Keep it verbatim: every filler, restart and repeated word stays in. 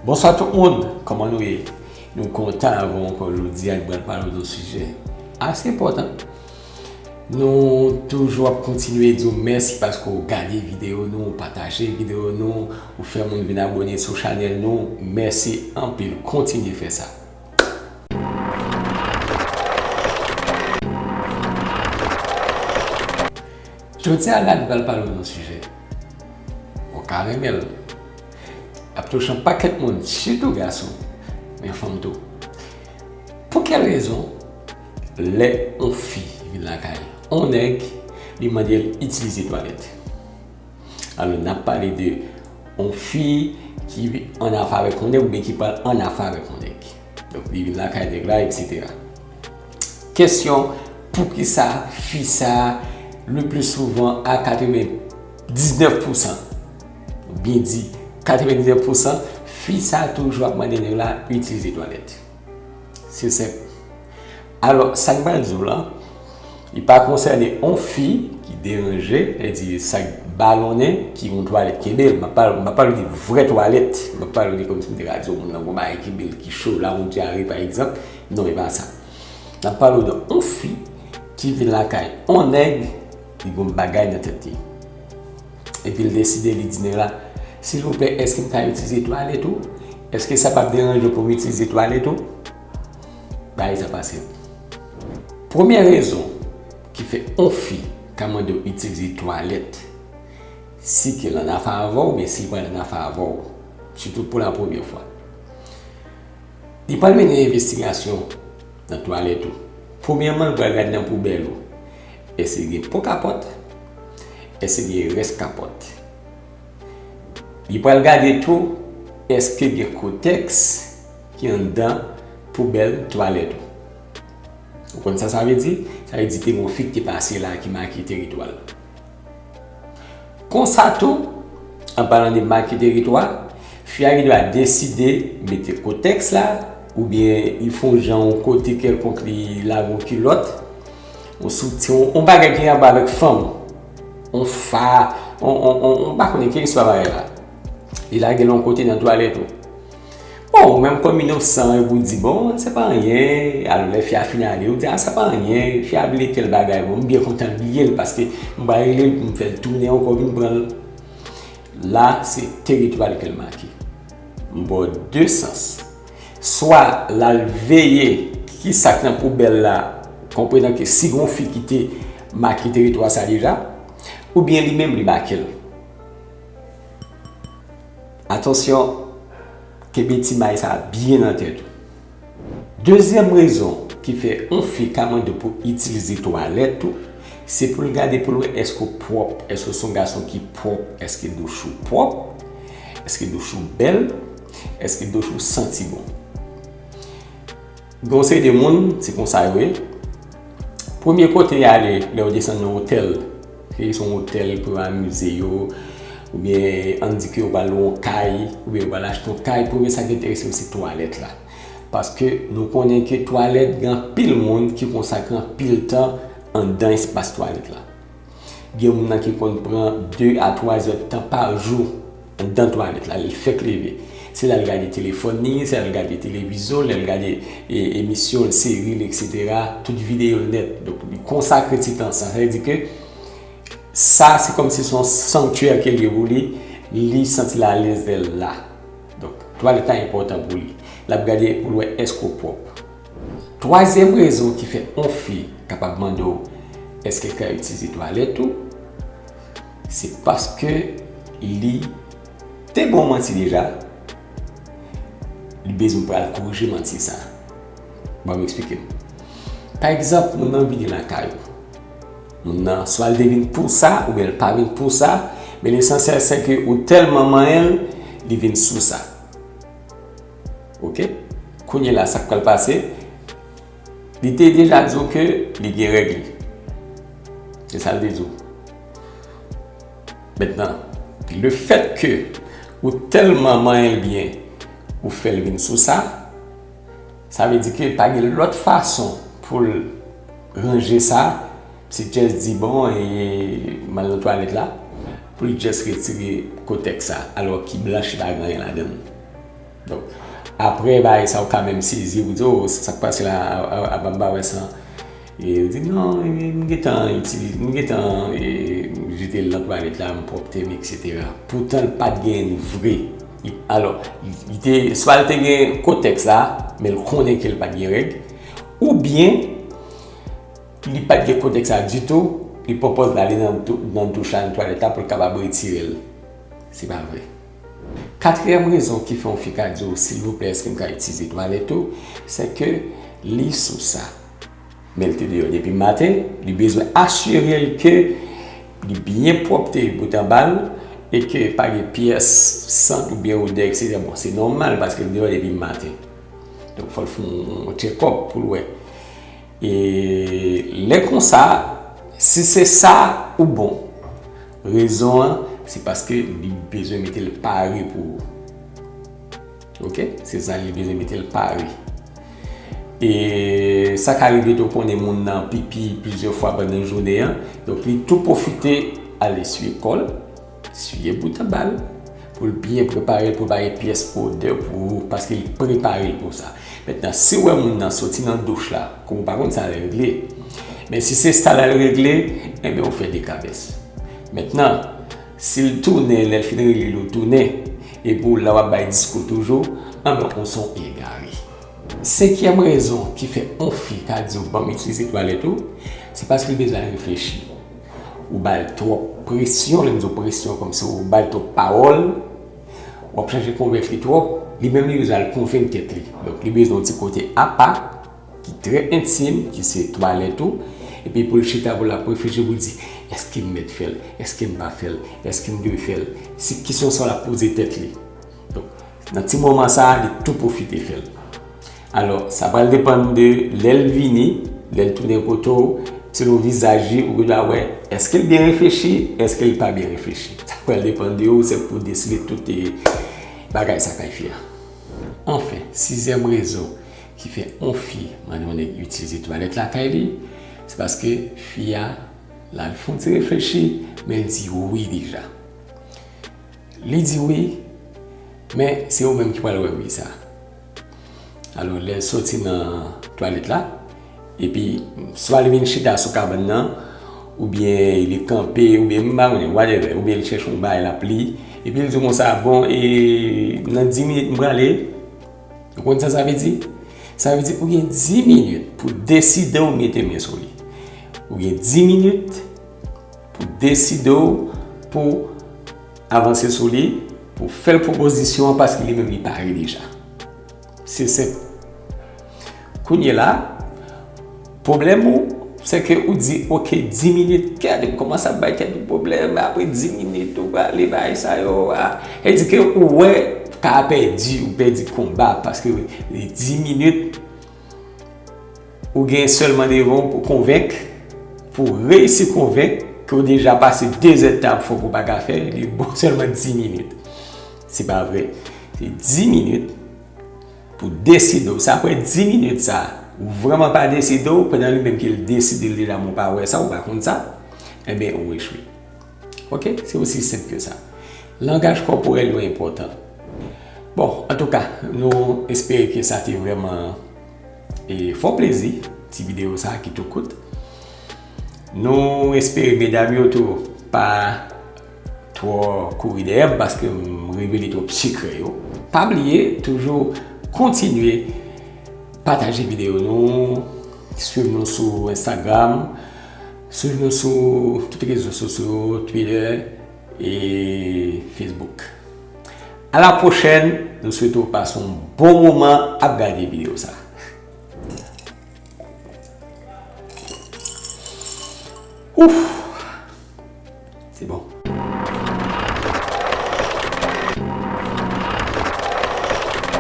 Bonswa tout moun, kòman nou ye? Nou kontan avè w ankò jodi a, nou pral pale de yon sijè ase enpòtan. Nou toujou ap kontinye di w mèsi paske w gade videyo nou, w pataje videyo nou, ou fè moun vin abòne sou chanèl nou. Mèsi anpil, kontinye fè sa. Jodi a la, nou pral pale de yon sijè. Ou ka renmen l. L ap touche yon pakèt moun, sitou gason, men fanm tou. Pou kèl rezon, lè yon fi vin lakay yon nèg, li mande l itilize twalèt? Alò, n ap pale de yon fi ki annafè avèk yon nèg oubyen ki pral annafè avèk yon nèg. Donk, li vin lakay nèg la, etsetera. Kesyon, poukisa fi sa, le pli souvan, a katrevendiznèf pousan, byen di, katrevendiznèf pousan, fi sa toujou ap mande nèg la itilize twalèt? Se senp. Alò, sa m pral di w lan, li pa konsène yon fi ki deranje, sètadi sa k balonnen, ki gon twalèt kenbe l. M ap pale, m ap pale de vrè twalèt. M ap pale de kòmsi m te ka di w moun nan gon bagay kenbe l ki cho, la yon dyare, pa egzanp. Non, e pa sa. N ap pale w de yon fi ki vin lakay yon nèg, li gon bagay nan tèt li. Epi l deside, li di nèg la, silvouplè, èske m ka itilize twalèt ou? Èske sa p ap deranje w pou m itilize twalèt ou? Bagay sa pa senp. Premye rezon ki fè yon fi ka mande w itilize twalèt, si ke l annafè avè w, oubyen si l pral annafè avè w, sitou pou la premyè fwa. Li pral mennen envestigasyon nan twalèt ou. Premyèman, li pral gade nan poubèl ou. Èske gen po kapòt? Èske gen rès kapòt? Li pral gade tou, èske gen kotèks ki anndan poubèl twalèt ou. Ou konn sa sa vle di? Sa vle di te gen yon fi ki te pase la ki make teritwa l. Konsa tou, an palan de make teritwa, fi a gen dwa deside mete kotèks la, oubyen li fè yon jan yon kote kèlkonk li lage yon kilòt, yon soutyen, yon, yon bagay ki gen rapò avèk fanm, yon fa, yon, yon, yon, yon, m pa konnen ki istwa bagay la. Li lage l yon kote nan twalèt ou. Bon, ou menm kòm inosan, epi w di, bon, se pa anyen. Alò, lè fi a fin ale, ou di, a, se pa anyen, fi a bliye tèl bagay. Bon, m byen kontan l bliye l, paske m pral rele l pou m fè l tounen ankò vin pran l. La, se teritwa l ke l make. M ba w de sans. Swa l al veye ki sa k nan poubèl la, konprenan ke si gon fi ki te make teritwa sa deja, oubyen li menm li make l. Atansyon, kenbe ti may sa byen nan tèt ou. Dezyèm rezon ki fè yon fi ka mande w pou itilize twalèt ou, se pou l gade pou l wè èske w pwòp, èske w se yon gason ki pwòp, èske douch ou pwòp, èske douch ou bèl, èske douch ou santi bon. Gen yon seri de moun, se konsa yo ye. Premye kote y ale lè yo desann nan otèl, ke se yon otèl pou yo amize yo, oubyen ann di ke yo pral lwe yon kay, oubyen yo pral achte yon kay, premye sa k enterese yo se twalèt la. Paske nou konnen ke twalèt, gen anpil moun ki konsakre anpil tan anndan espas twalèt la. Gen moun nan ki konn pran de a twa zè tan pa jou anndan twalèt la, lè l fèk leve. Se lè l gade telefòn li, se lè l gade televizyon, lè l gade, e, emisyon l, seri l, etsetera, tout videyo l nèt. Donk, li konsakre ti tan sa. Sa vle di ke sa, se kòmsi se yon sanktyè ke l ye pou li, li santi l alèz lè l la. Donk, twalèt la enpòtan pou li. L ap gade pou l wè èske w pwòp. Twazyèm rezon ki fè yon fi kapab mande w èske l ka itilize twalèt ou, se paske li te ba w manti deja, li bezwen pral korije manti sa. Ban m eksplike m. Pa egzanp, moun nan vini lakay ou. Moun nan, swa l te vin pou sa, oubyen l pa vin pou sa, men lesansyèl se ke ou tèlman manyen l, li vin sou sa. Oke? Kounye la, sa k pral pase? Li te deja di w ke li gen règ li. Se sa l te di w. Mentnan, lefèt ke ou tèlman manyen l byen, ou fè l vin sou sa, sa vle di ke pa gen lòt fason pou l ranje sa, se just di, bon, e, m al nan twalèt la, pou l just retire kotèks sa, alò ki blanch, li pa gen anyen ladan l. Donk, apre bagay sa, ou ka menm sezi, ou di, "Oh, sa k pase la, a, a, a, m pa wè sa." E ou di, "Non, e, m gentan itilize, m gentan, e, jete l nan twalèt la, m pwòpte m, etsetera." Poutan, l pa t gen vre. Li, alò, li te, swa l te gen kotèks la, men l konnen ke l pa t gen règ, oubyen li pa t gen kotèks la ditou, li pran pòz l ale nan dou-, nan douch la, nan twalèt la, pou l kapab retire l. Se pa vre. Katriyèm rezon ki fè yon fi ka di w, "Silvouplè, èske m ka itilize twalèt ou?" se ke li sou sa. Men l te deyò depi maten, li bezwen asire l ke li byen pwòpte bout anba l e ke pa gen pyès sant oubyen odè, etsetera. Bon, se nòmal paske l deyò depi maten. Donk, fò l fè yon, yon tchekòp pou l wè. E lè konsa, si se sa ou bon, rezon an, se paske li bezwen mete l pare pou ou. Oke? Se sa li bezwen mete l pare. E sa ka rive tou konnen moun nan pipi plizyè fwa pandan jounen an. Donk, li tou pwofite al eswiye kò l, eswiye bout anba l, pou l byen prepare l, pou l pa gen pyès odè pou ou, paske li prepare l pou sa. Mentnan, si w wè moun nan soti nan douch la, kòm ou pa konn sa l regle, men si se sa l al regle, enben, ou fè de kabès. Mentnan, si l tounen, lè l fin regle l, ou tounen, epi w la w ap bay diskou toujou, anben, ou se yon egare. Senkyèm rezon ki fè yon fi ka di w, "Ban m itilize twalèt ou," se paske l bezwen al reflechi. Ou ba l twòp presyon, lè m di w presyon, kòmsi ou ba l twòp pawòl, w ap chache konvenk li twòp, li menm li bezwen al konvenk tèt li. Donk, li bezwen yon ti kote apa, ki trè entim, ki se twalèt ou, epi pou l chita, pou l ap reflechi, pou l di, "Èske m mèt fè l? Èske m pa fè l? Èske m dwe fè l?" Se kesyon sa w ap poze tèt li. Donk, nan ti moman sa a, li tou pwofite fè l. Alò, sa pral depann de lè l vini, lè l tounen kote w, selon vizaj li, ou gen dwa wè, èske l byen reflechi, èske l pa byen reflechi. Sa pral depann de ou, se pou deside tout, e, bagay sa kay fè a. Anfen, sizyèm rezon ki fè yon fi mande yon nèg itilize twalèt lakay li, se paske fi a, l al fè yon ti reflechi, men l di wi deja. Li di wi, men se ou menm ki pral wè wi sa. Alò, lè l soti nan twalèt la, epi swa li vin chita sou kabann nan, oubyen li kanpe, oubyen m pa konnen, whatever, oubyen li chèche yon bagay l ap li, epi li di konsa, "Bon, e nan dis minit m prale." Ou konn sa sa vle di? Sa vle di ou gen dis minit pou deside w mete men sou li. Ou gen dis minit pou deside w pou avanse sou li, pou fè l pwopozisyon an, paske li menm li pare deja. Se senp. Kounye la, pwoblèm ou, se ke ou di, "Oke, dis minit, gade, m kòmanse ap bay tèt ou pwoblèm, men apre dis minit, ou prale bay sa yo a." E di ke ou wè, ka pèdi, ou pèdi konba, paske dis minit, ou gen sèlman devan w pou konvenk, pou reyisi konvenk ke w deja pase de zèdtan ap fè w pou w pa ka fè, li bon sèlman dis minit. Se pa vre. Se dis minit pou deside w. Se apre dis minit sa, ou vrèman pa deside w, pandan li menm ke l deside l deja, men w pa wè sa, ou pa konn sa, enben, ou echwe. Oke? Se osi senp ke sa. Langaj kòporèl yo enpòtan. Bon, antouka, nou espere ke sa te vrèman, e, fè w plezi, ti videyo sa ki tou kout. Nou espere medam yo tou pa twò kouri dèyè m paske m revele twòp sekrè yo. Pa bliye, toujou kontinye pataje videyo nou, swiv nou sou Instagram, swiv nou sou tout rezo sosyo, Twitter e Facebook. A la pwochèn, nou swete w pase yon bon moman ap gade videyo sa. Ouf!